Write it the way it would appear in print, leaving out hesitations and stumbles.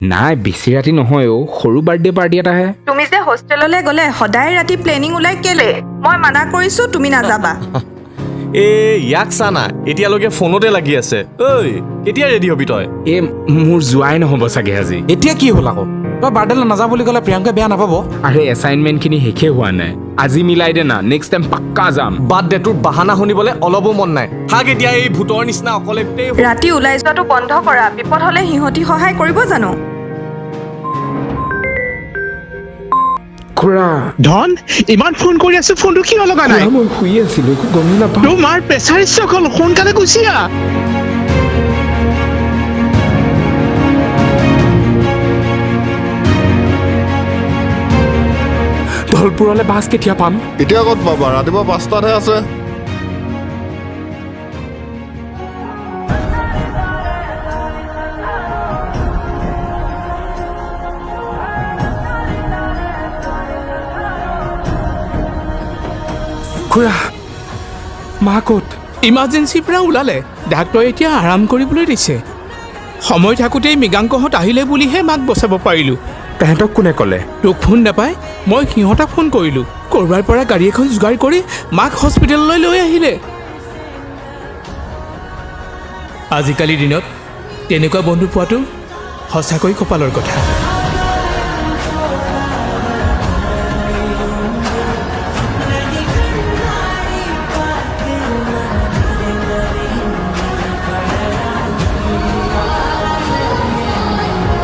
নাই, বেছি ৰাতি নহয় অ', সৰু বাৰ্থডে পাৰ্টি এটাহে। তুমি যে হোষ্টেললৈ গ'লে সদায় ৰাতি প্লেনিং ওলাই কেলে? মই মানা কৰিছো, তুমি নাযাবা। এই ইয়াক চানা, এতিয়ালৈকে ফোনতে লাগি আছে। ঐ, কেতিয়া ৰেডি হবি তই? এই মোৰ যোৱাই নহ'ব চাগে আজি। এতিয়া কি হ'ল আকৌ? তই বাৰ্থডেলৈ নাযাওঁ বুলি ক'লে প্ৰিয়ংকাই বেয়া নাপাব? আৰে, এছাইনমেণ্টখিনি শেষেই হোৱা নাই। আজি মিলাই দে না, নেক্সট টাইম পাক্কা যাম। বাদ দে, তোৰ বাহানা শুনিবলৈ অলপো মন নাই। থাক এতিয়া এই ভূতৰ নিচিনা অকলে গোটেই। ৰাতি ওলাই যোৱাটো বন্ধ কৰা। বিপদ হ'লে সিহঁতি সহায় কৰিব জানো? খুৰা। ধন, ইমান ফোন কৰি আছো, ফোনটো কিয় লগা নাই? খুৰা, মই শুই আছিলো, একো গমেই নাপাওঁ। তোৰ মাৰ প্ৰেচাৰ ষ্ট্ৰক হ'ল, সোনকালে গুচি আহ। ধলপুৰলৈ বাছ কেতিয়া পাম? এতিয়া ক'ত পাবা? ৰাতিপুৱা 5টাতহে আছে। খুৰা, মা ক'ত? ইমাৰ্জেঞ্চিৰ পৰা ওলালে। ডাক্তৰে এতিয়া আৰাম কৰিবলৈ দিছে। সময় থাকোঁতেই মৃগাংকহঁত আহিলে বুলিহে মাক বচাব পাৰিলোঁ। তেহেঁতক কোনে ক'লে? তোক ফোন নাপাই মই সিহঁতক ফোন কৰিলোঁ। ক'ৰবাৰ পৰা গাড়ী এখন যোগাৰ কৰি মাক হস্পিটেললৈ লৈ আহিলে। আজিকালিৰ দিনত তেনেকুৱা বন্ধু পোৱাটো সঁচাকৈ কপালৰ কথা।